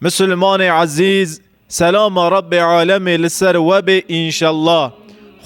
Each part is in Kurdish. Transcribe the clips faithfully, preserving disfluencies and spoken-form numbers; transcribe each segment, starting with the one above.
Misilmanê ezîz, selama Rebbê alemê li ser we bê înşellah.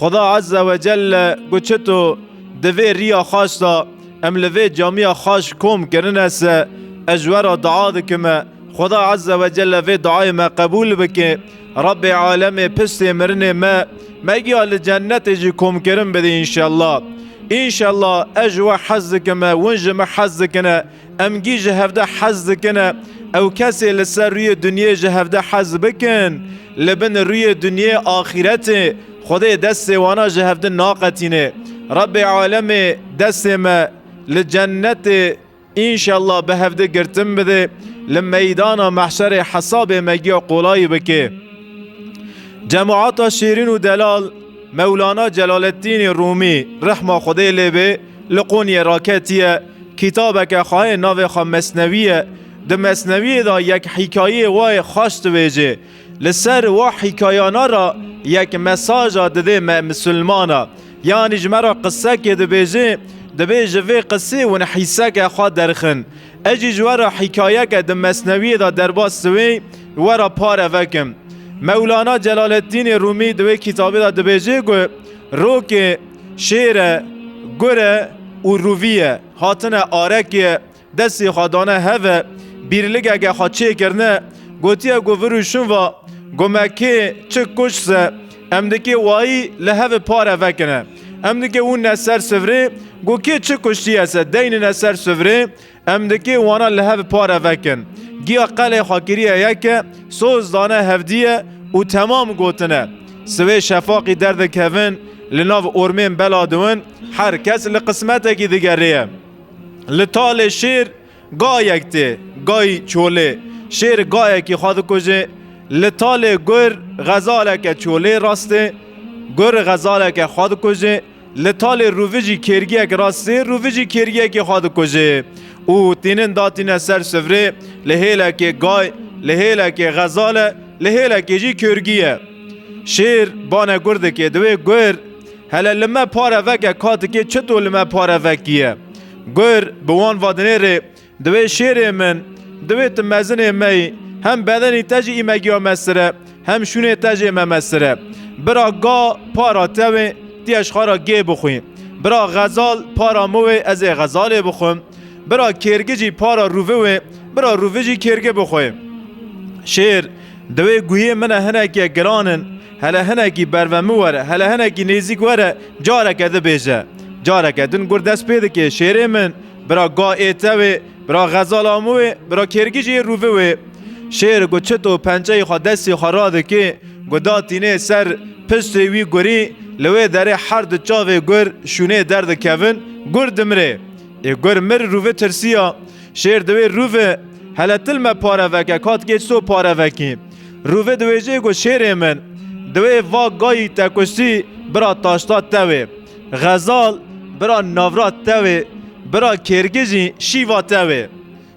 Xuda Azze ve Celle got, çito di vê riya xaş de em li vê camiya xaş kom kirine se, ez ji we re dua dikime. Xuda Azze ve Celle vê duayê me qebûl bike. Rebbê alemê piştê mirinê me, me giya li cennetê jî komkirin bide înşellah. Înşellah ez ji we hez dikime, hûn ji min hez dikine. Em gî ji hevde hez dikine. Ew kesê li ser rûyê dinyê ji hevde hez bikin, li bin rûyê dinyê axîretê Xwedê destê wana ji hevde naqetîne. Rebbê alemê destê me li cennetê înşellah bi hevde girtin bide, li meydana mehşerê hesabê me giya qolayî bike. Cemaata şêrîn û delal, Mewlana Celaleddînê Rûmî, rehma Xwedê lê bê, li Qonyê raketiye, kitabeke xwe heye navê xwe Mesnewî ye. Di Mesnewiyê de yek hîkayeyê wayê xaş dibêje. Li ser wa hîkayana re yek mesaja didê me misilmana. Yanî ji me re qisekê dibêje, dibê ji vê qisê hûn hîseke xwe derxin. Ez jî ji we re hîkayeke di Mesnewiyê de derbas dibê, we re pare vekim. Mewlana Celaleddînê Rûmî di wê kitabê de dibêje ku rokê şêr e, gur e û rûvî ye. Hatine arekê, destê xwe dane heve, bîrligeke xwe çêkirine, gotiye ku vir û şûn va, ku me kê çi kuşt se, em dikê wayî li heve pare vekine. Em dikê hûn ne ser sivrê, ku kê çi kuştiye se, deynine ser sivrê, em dikê wana li hev pare vekin. Giya qelê xwe kiriye yeke, soz dane hevdiye û temam gotine. Sivê şefaqî derdikevin, li nav ormên bela diwin, her kes li qismetekî digerê ye. Li talê şêr gayek tê, gayî çolê. Şêr gayekî xwe dikuje, li talê gur xezaleke çolê rastê, gur xezaleke xwe dikuje, li talê rûvijî kêrgiyek rastê, rûvijî kêrgiyekî xwe dikuje. Û tînin datîne ser sivrê, li hêlekê gay, li hêlekê xezal e, li hêlekê jî kêrgî ye. Şêr bane gur dike, divê gur, hele li me pare veke, ka dikê çito li me pare vekiye. Gur bi wan va dinêrê, Divê şêrê min, divê tu mezinê me yî, hem bedenî te jî î me giya mestir e, hem şûnê te jê me mestir e. Bira ga para te wê, tu yê ji xwe re gê bixwî. Bira xezal para min wê, ez ê xezalê bixwim. Bira kêrgi jî para rûvi wê, bira rûvi jî kêrgi bixwe. Şêr, divê guhê min e hinekê giran in, hele hinekî berve min were, hele hinekî nêzîk were, careke dibêje. Careke din gur dest pê dike, şêrê min, bira ga ê te wê, bira xezala min wê, bira kêrgijê rûvi wê. Şêr ku çito pençeyê xwe destê xwe radikê, ku datînê ser piştê wî gurî, li wê derê her du çavê gur şûnê derdikevin, gur dimirê. Ê gur mir rûvi tirsiya. Şêr divê rûvi hele til me pare veke, ka dikê çito pare vekî. Rûvi divêjê ku şêrê min, divê va gayî te kuştî, bira taşta te wê. Xezal, bira navra te wê, bira kêrgi jî şîva te wê.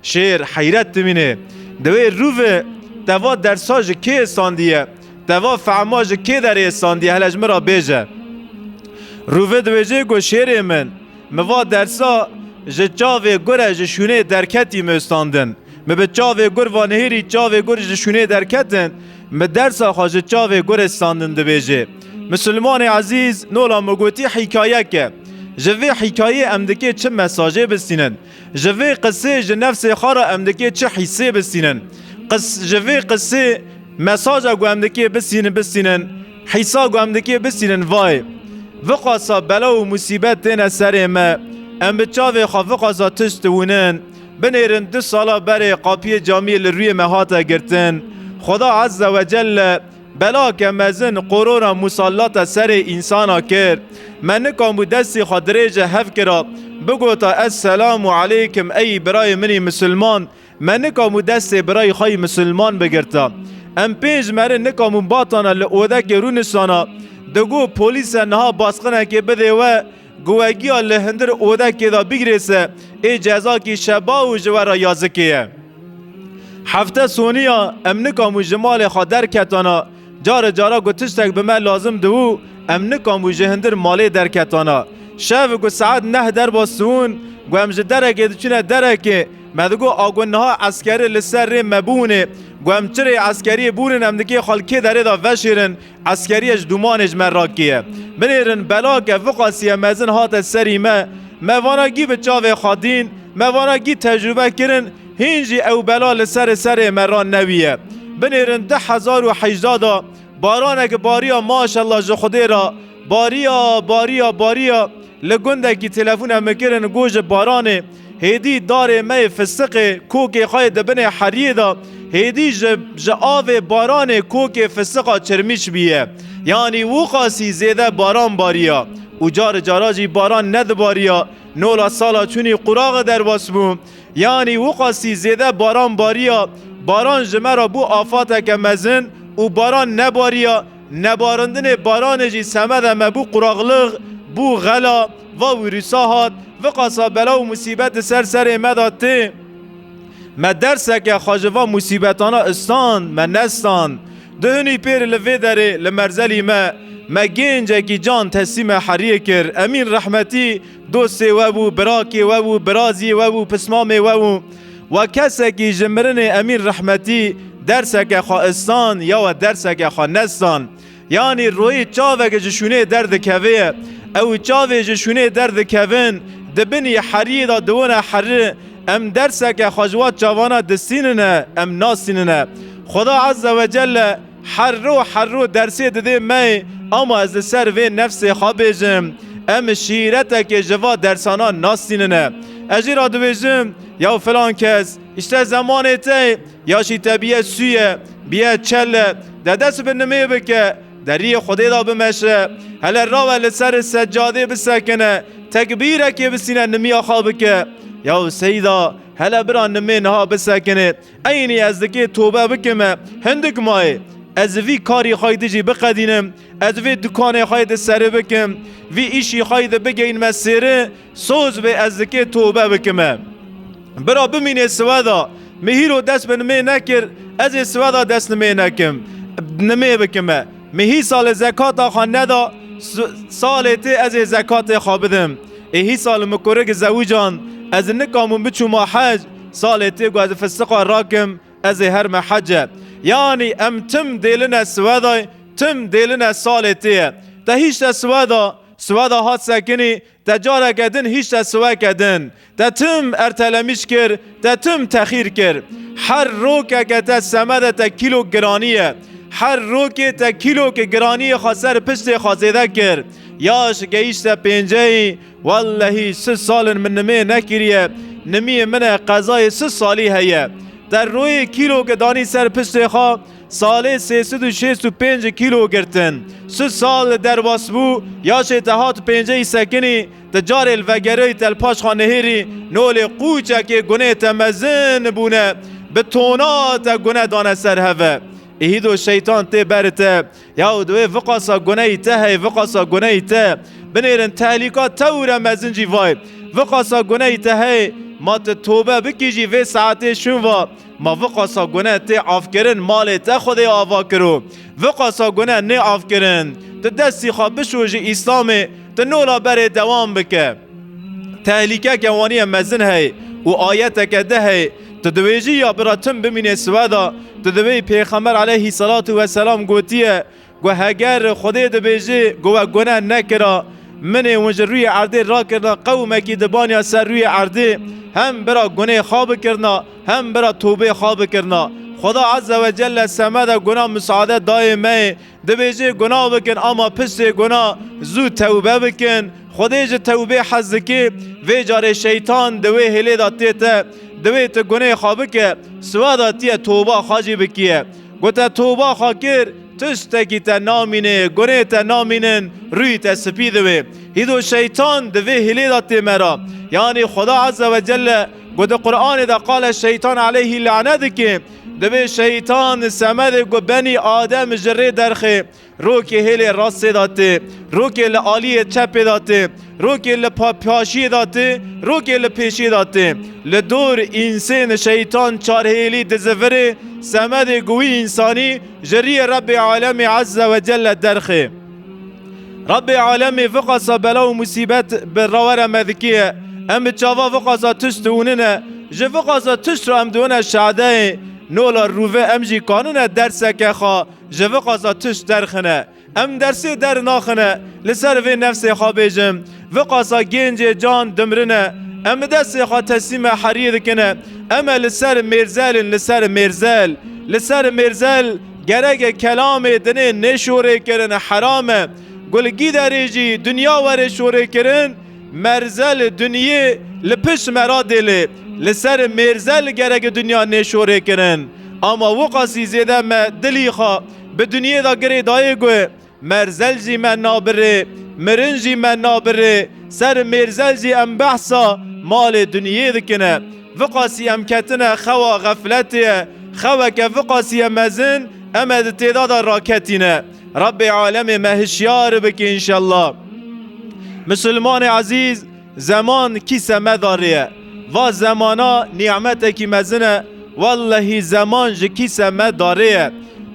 Şêr heyret dimîne. Divê rûvi te va dersa ji kê standiye, te va fehma ji kê derê standiye, hele ji min re bêje. Rûvi divêjê ku şêrê min, mi va dersa ji çavê gur e ji şûnê derketî mi standin. Mi bi çavê gur va nihêrî çavê gur ji şûnê derketin, mi dersa xwe ji çavê gur standin dibêje. Misilmanê ezîz, nola mi gotî hîkayek e. Ji vê hîkayê em dikê çi mesajê bistînin? Ji vê qisê ji nefsê xwe re em dikê çi hîsê bistînin? Qis-, ji vê qisê mesaja ku em dikê bistînin, bistînin, hîsa ku em dikê bistînin vay. Viqasa bela û musîbet têne serê me, em bi çavê xwe viqasa tişt diwînin. Binêrin du sala berê qapiyê camiyê li rûyê me hate girtin. Xuda Azze ve Celle belake mezin, korona musallata serê însana kir. Me nikamû destê xwe dirêje hev kira, bigota, Esselamu aleykum ey birayê min î misilman. Me nikamû destê birayê xwe yî misilman bigirta. Em pênc meri nikamû batana li odekê rûniştana, digot, polîse niha basqinekê bidê we, ku we giya li hindir odekê de bigirê se, ê cezakî şeba û ji we re yazikê ye. Hefte soniya em nikamû ji malê xwe derketana, care cara ku tiştek bi me lazim dibû, em nikamû ji hindir malê derketana. Şev ku saet neh derbas dibûn, ku em ji derekê diçûne derekê, Me digot, a ku niha eskerî li ser rê me bûne, ku em çirê eskeriyê bûnin, em dikê xalkê derê de veşêrin, eskeriyê ji dûmanê ji me rakiye. Binêrin bela ke viqasiye mezin hate serî me, me vana gî bi çavê xwe dîn, me vana gî tecrûbe kirin, hîn jî ew bela li serê serê me ra newiye. Binêrin du hezar û hejda da baraneke bariya, maşallah ji Xwedê ra, bariya, bariya, bariya. Li gundekî telefûne min kirin, got ji baranê hêdî darê me yê fistiqê kokê xwe yê di binê heriyê de, hêdî ji, ji avê baranê kokê fistiqa çirmîş bîye. Yanî wiqasî zêde baran bariya û car cara jî baran nedibariya. Nola sala çûnî quraxe derbas bû. Yanî wiqasî zêde baran bariya, baran ji me re bû afateke mezin û baran nebariya, nebarindinê baranê jî semede me bû quraxlix, bû xela, va wîrûsa hat, viqasa bela û musîbet di ser serê me de tê. Me derseke xwe ji va musîbetana istan, me nestan. Duhunî pêr li vê derê, li merzelî me, me gêncekî can teslîme heriyê kir. Emîn Rehmetî dostê we bû, birakê we bû, biraziyê we bû, pismamê we bû. We kesekî ji mirinê Emîn Rehmetî derseke xwe istan ya we derseke xwe nestan. Yanî royê çaveke ji şûnê derdikeve ye. Ew çavê ji şûnê derdikevin, di binî heriyê de diwine heri. Em derseke xwe ji wa çavana distînine, em nasînine. Xweda Azze ve Celle herro herro dersê didê me, ama ez li ser vê nefsê xwe bêjim, em şîretekê ji va dersana nasînine. Ez jî ra dibêjim, ya filan kes, işte zemanê te, ya jî te biye sûye, biye çele, de dest bi nimê bike, deriyê Xwedê de bimeşe, hele rawe li ser seccadê bisekine, tekbîrekê bisîne nimiya xwe bike. Ya Seyda, hele bira nimê niha bisekine. Eynî ez dikê tobe bikime, hindik mayê. Ez vî karî xwe yê dijî biqedînim, ez vê dukanê xwe yê di serê bikim, vî îşî xwe yê di bigeyînime sêri, soz bê ez dikê tobe bikime. Bira bimînê siweda, min hîro dest bi nimê nekir, ez ê siweda dest nimê nekim, nimê bikime. Min hî salê zekata xwe neda, s-, salê tê ez ê zekatê xwe bidim. Ê hî sal min kurik zewican, ez nikamûm biçûma hec, salê tê ku ez fistiqa rakim, ez ê herme hece. Yanî em tim dêline siwedayê, tim dêline salê tê ye. Te hîşte siweda, siweda hat sekinî, te careke din hîşte siweke din. Te tim ertelemîş kir, te tim texîr kir. Her rokeke te semede te kîlo giranî ye. Her rokê te kîloke giraniyê xwe ser piştê xwe zêde kir. Yaş gehîşte pênceyî, wellehî sih sal in min nimê nekiriye. Nimiyê min e, qezayê sih salî heye. Te royê kîloke danî ser piştê xwe, salê sê sed û şêst û pênc kîlo girtin. Sih sal derbas bû, yaşê te hat pênceyî sekinî, ti carê li vegerayî te li paş xwe nihêrî, nolê qûçekê gunê te mezin bûne, bi tona te gune dane ser heve. Îhîdo şeytan tê ber te. Yaw, di wê viqasa guneyî te hey, viqasa guneyî te. Binêrin tehlîka tewre mezin jî vay. Viqasa guneyî te hey, ma ti tobe bikî jî vê saetê şûn va. Ma viqasa gune tê avkirin, malê te Xwedê ava kiro. Viqasa gune nê avkirin. Tu destî xwe bişo ji Îslamê, tu nola berê dewam bike. Tehlîkeke waniye mezin hey û ayeteke de hey. Tu dibêjî ya bira tim bimînê siweda. Tu dibêjî Pêxember aleyhî salatu weselam gotiye, Got, heger Xwedê dibêjê, got, we gune nekira, min ê hûn ji rûyê erdê rakirina qewmekî dibaniya ser rûyê erdê, hem bira gunê xwe bikirina, hem bira tobê xwe bikirina. Xweda Azze ve Celle semede guna misaade dayê me yê, dibêjê guna bikin, ama piştê guna zû tewbe bikin. Xwedê ji tewbê hez dike, vê carê şeytan di wê hêlê de tê te, divê tu gunê xwe bike, siweda tiye toba xwe jî bikiye. Gote, toba xwe kir, tiştekî te namîne, gunê te namînin, rûyî te spî dibe. Hîdo şeytan di vê hêlê de tê me ra. Yanî Xweda Azze ve Celle got di Qur'anê de qale şeytan aleyhî lane dike. Divê şeytan semedê got benî Adem ji rê derxê. Rokê hêlê rastê de tê, rokê li aliyê çepê de tê, rokê li pa-, paşiyê de tê, rokê li pêşiyê de tê. Li dor însên şeytan çarhêlî dizivirê, semedê ku wî însanî ji riyê Rebbê Alemê Azze ve Celle derxê. Rebbê Alemê viqasa bela û musîbet bi rawere me dikiye. Em bi çava viqasa tişt diûnine, ji viqasa tişt re em diûne şadeyê. Nola rûve em jî kanine derseke xwe ji viqasa tişt derxine. Em dersê dernaxine, li ser vê nefsê xwe bêjim. Viqasa gêncê can dimrine, em bi destê xwe teslîme heriyê dikine. Em e li ser mêrzel in, li ser mêrzel. Li ser mêrzel gereke kelamê dinê nêşorê kirin, heram e. Gulgîderê jî dinya were şorê kirin, merzel dinyê li pişt me ra dêlê. Li ser mêrzel gereke dinya nêşorê kirin. Ama wiqasî zêde me dilî xwe bi dinyê de girê dayê ku merzel jî me nabirê, mirin jî me nabirê, ser mêrzel jî em behsa malê dinyê dikine. Viqasî em ketine xewa xefletê ye, xeweke viqasî ye mezin, em e di têda de raketîne. Rabbê alemê me hişyar bike înşellah. Misilmanê ezîz, zeman kîse me darê ye. Va zemana nîmetekî mezin e. Wellehî zeman ji kîse me darê ye.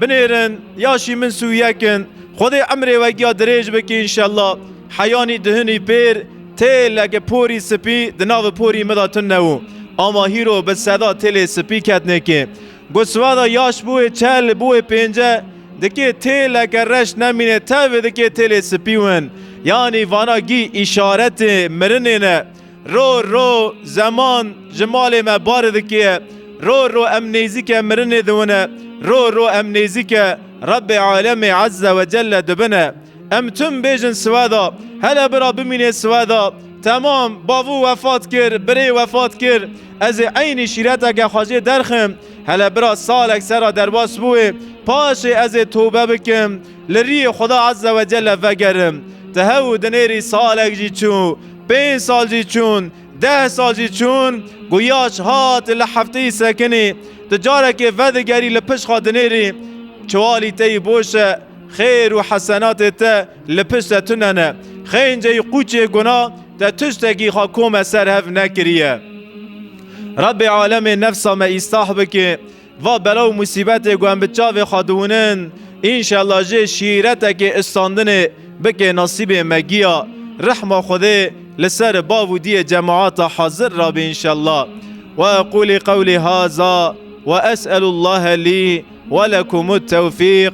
Binêrin, yaşî min sû yek in. Xwedê emrê we giya dirêj bike înşellah. Heyanî dihinî pêr, têleke porî spî di nav porî min de tune bû. Ama hîro bi seda têlê spî ketnekê. Ku sweda yaş bûyê çel bûyê pênce, dikê têleke reş nemîne, tevê dikê têlê spî win. Yanî vana gî îşaretê mirinê ne. Ro ro zeman ji malê me bar dike. Ro ro em nêzîke mirinê diwine. Ro ro em nêzîke Rabbê alemê Azze ve Celle dibine. Em tim bêjin sweda, hele bira bimînê sweda. Temam, bavû wefat kir, birê wefat kir. Ez ê eynî şîreteke xwe jê derxim. Hele bira salek sera derbas bûyê, paşê ez ê tobe bikim, li riyê Xweda Azze ve Celle vegerim. Ti hew dinêrî salek jî çû, pênc sal jî çûn, deh sal jî çûn, ku yaş hat li hefteyî sekinî, ti carekê vedigerî li pişt xwe dinêrî, çiwalî te yî boş e, xêr û hesenatê te li pişt te tune ne. Xênceyî qûçê guna te tiştekî xwe kome ser hev nekiriye. Rabbê alemê nefsa me îslah bike. Va bela û musîbetê ku em bi çavê xwe diwinin, înşellah jê şîretekê istandinê bike nasîbê me giya. Rehma Xwedê li ser bav û diyê cemaata hazir rabe înşellah. Ve eqûlî qewlî haza ve es'elullahe lî ve lekumut tewfîq.